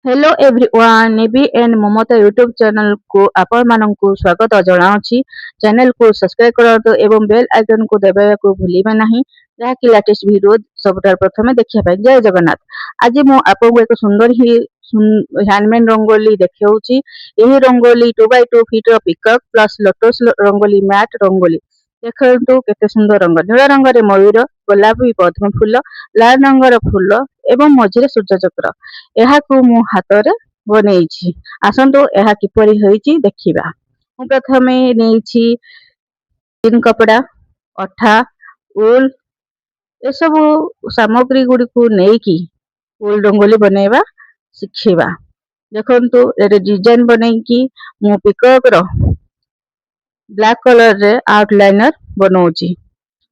Hello everyone, Nibi and Mamata YouTube ଚ୍ୟାନେଲକୁ ଆପଣମାନଙ୍କୁ ସ୍ୱାଗତ ଜଣାଉଛି। ଚ୍ୟାନେଲକୁ ସବସ୍କ୍ରାଇବ୍ କରନ୍ତୁ ଏବଂ ବେଲ୍ ଆଇକନ୍କୁ ଦବାଇବାକୁ ଭୁଲିବେ ନାହିଁ, ଯାହାକି ଲାଟେଷ୍ଟ ଭିଡ଼ିଓ ସବୁଠାରୁ ପ୍ରଥମେ ଦେଖିବା ପାଇଁ। ଜୟ ଜଗନ୍ନାଥ। ଆଜି ମୁଁ ଆପଣଙ୍କୁ ଏକ ସୁନ୍ଦର ହି ହ୍ୟାଣ୍ଡମେଡ୍ ରଙ୍ଗୋଲି ଦେଖାଉଛି। ଏହି ରଙ୍ଗୋଲି 2x2 ଫିଟ୍ର peacock plus lotus rangoli mat rangoli. ଦେଖନ୍ତୁ କେତେ ସୁନ୍ଦର ରଙ୍ଗ। ନୀଳ ରଙ୍ଗରେ ମୟୂର, ଗୋଲାପୀ ପଦ୍ମ ଫୁଲ, ଲାଲ ରଙ୍ଗର ଫୁଲ ଏବଂ ମଝିରେ ସୂର୍ଯ୍ୟଚକ୍ର। ଏହାକୁ ମୁଁ ହାତରେ ବନେଇଛି। ଆସନ୍ତୁ, ଏହା କିପରି ହେଇଛି ଦେଖିବା। ମୁଁ ପ୍ରଥମେ ନେଇଛି କପଡ଼ା, ଅଠା, ଉଲ୍। ଏସବୁ ସାମଗ୍ରୀ ଗୁଡ଼ିକୁ ନେଇକି ଉଲ୍ ରଙ୍ଗୋଲି ବନେଇବା ଶିଖିବା। ଦେଖନ୍ତୁ, ଏଠି ଡିଜାଇନ ବନେଇକି ମୁଁ ପିକକର ବ୍ଲାକ୍ କଲରରେ ଆଉଟଲାଇନର ବନଉଛି।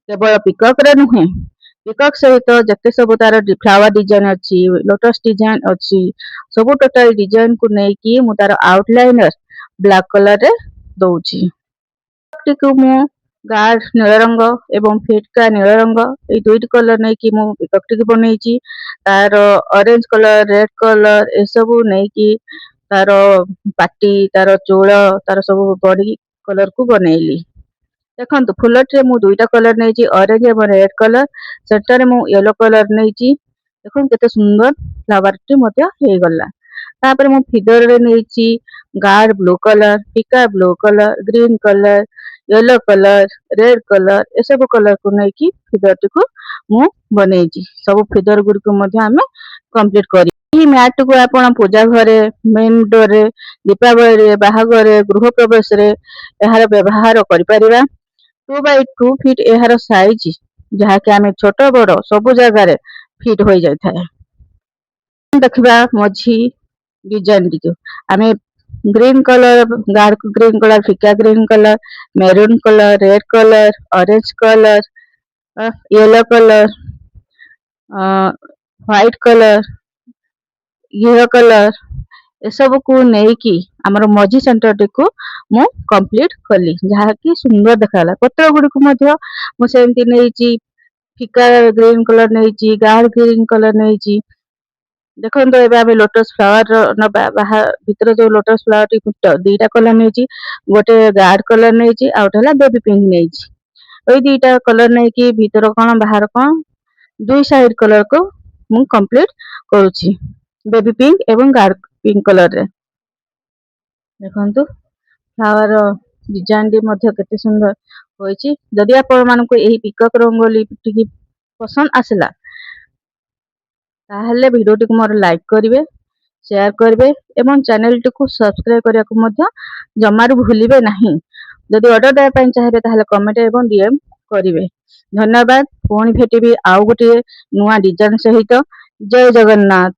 କେବଳ ପିକକର ନୁହେଁ, ପିକକ୍ ସହିତ ଯେତେ ସବୁ ତାର ଫ୍ଲାୱାର ଡିଜାଇନ ଅଛି, ଲୋଟସ୍ ଡିଜାଇନ ଅଛି, ସବୁ ଟୋଟାଲ ଡିଜାଇନକୁ ନେଇକି ମୁଁ ତାର ଆଉଟଲାଇନର ବ୍ଲାକ୍ କଲରରେ ଦଉଛି। ଟିକୁ ମୁଁ ଗାଢ଼ ନୀଳ ରଙ୍ଗ ଏବଂ ଫିକା ନୀଳ ରଙ୍ଗ, ଏଇ ଦୁଇଟି କଲର ନେଇକି ମୁଁ ପିକକଟିକୁ ବନେଇଛି। ତାର ଅରେଞ୍ଜ କଲର, ରେଡ କଲର ଏସବୁ ନେଇକି ତାର ପାଟି, ତାର ଚୂଳ, ତାର ସବୁ ବଡି କଲରକୁ ବନେଇଲି। ଦେଖନ୍ତୁ, ଫୁଲଟିରେ ମୁଁ ଦୁଇଟା କଲର ନେଇଛି, ଅରେଞ୍ଜ ଏବଂ ରେଡ କଲର। ସେଟାରେ ମୁଁ ୟେଲୋ କଲର ନେଇଛି। ଦେଖନ୍ତୁ, କେତେ ସୁନ୍ଦର ଫ୍ଲାୱାରଟି ମଧ୍ୟ ହେଇଗଲା। ତାପରେ ମୁଁ ଫିଦରରେ ନେଇଛି ଗାଢ଼ ବ୍ଲୁ କଲର, ଫିକା blue colour, green colour, yellow colour, red colour. ଏସବୁ କଲରକୁ ନେଇକି ଫିଦରଟିକୁ ମୁଁ ବନେଇଛି। ସବୁ ଫିଦର ଗୁଡ଼ିକୁ ମଧ୍ୟ ଆମେ କମ୍ପ୍ଲିଟ କରି ଏହି ମ୍ୟାଟକୁ ଆପଣ ପୂଜା ଘରେ, ମେନ୍ ଡୋରରେ, ଦୀପାବଳିରେ, ବାହାଘରେ, ଗୃହ ପ୍ରବେଶରେ ଏହାର ବ୍ୟବହାର କରିପାରିବା। 2x2 fit ଏହାର ସାଇଜ, ଯାହାକି ଆମେ ଛୋଟ ବଡ଼ ସବୁ ଜାଗାରେ ଫିଟ୍ ହୋଇଯାଇଥାଏ। ଦେଖିବା ମଝି ଡିଜାଇନଟିକୁ। ଆମେ ଗ୍ରୀନ କଲର, ଗାଢ଼ ଗ୍ରୀନ କଲର, ଫିକା green colour, maroon colour, red colour, orange colour, yellow colour, white colour, ଘିଅ କଲର, ଏସବୁକୁ ନେଇକି ଆମର ମଝି ସେଣ୍ଟରଟିକୁ ମୁଁ କମ୍ପ୍ଲିଟ କଲି, ଯାହାକି ସୁନ୍ଦର ଦେଖାଗଲା। ପତ୍ର ଗୁଡ଼ିକୁ ମଧ୍ୟ ମୁଁ ସେମିତି ନେଇଛି। ଫିକା ଗ୍ରୀନ କଲର ନେଇଛି, ଗାଢ଼ ଗ୍ରୀନ କଲର ନେଇଛି। ଦେଖନ୍ତୁ, ଏବେ ଆମେ ଲୋଟସ୍ ଫ୍ଲାୱାର ନବା। ବାହା ଭିତରେ ଯୋଉ ଲୋଟସ୍ ଫ୍ଲାୱାର ଟି, ଦିଟା କଲର ନେଇଛି। ଗୋଟେ ଗାଢ଼ କଲର ନେଇଛି, ଆଉ ଗୋଟେ ହେଲା ବେବି ପିଙ୍କ ନେଇଛି। ଏଇ ଦିଟା କଲର ନେଇକି ଭିତର କଣ, ବାହାର କଣ, ଦୁଇ ସାଇଡ କଲରକୁ ମୁଁ କମ୍ପ୍ଲିଟ କରୁଛି, ବେବି ପିଙ୍କ ଏବଂ ଗାଢ଼ ପିଙ୍କ କଲରରେ। ଦେଖନ୍ତୁ, ଫ୍ଲାୱାର ଡିଜାଇନଟି ମଧ୍ୟ କେତେ ସୁନ୍ଦର ହୋଇଛି। ଯଦି ଆପଣ ମାନଙ୍କୁ ଏହି ପିକକ୍ ରଙ୍ଗୋଲି ଟିକେ ପସନ୍ଦ ଆସିଲା, ତାହେଲେ ଭିଡ଼ିଓଟିକୁ ମୋର ଲାଇକ୍ କରିବେ, ସେୟାର କରିବେ ଏବଂ ଚ୍ୟାନେଲଟିକୁ ସବସ୍କ୍ରାଇବ କରିବାକୁ ମଧ୍ୟ ଜମାରୁ ଭୁଲିବେ ନାହିଁ। ଯଦି ଅର୍ଡର ଦେବା ପାଇଁ ଚାହିଁବେ, ତାହେଲେ କମେଣ୍ଟ ଏବଂ ଡିଏମ୍ କରିବେ। ଧନ୍ୟବାଦ। ପୁଣି ଭେଟିବି ଆଉ ଗୋଟିଏ ନୂଆ ଡିଜାଇନ ସହିତ। ଜୟ ଜଗନ୍ନାଥ।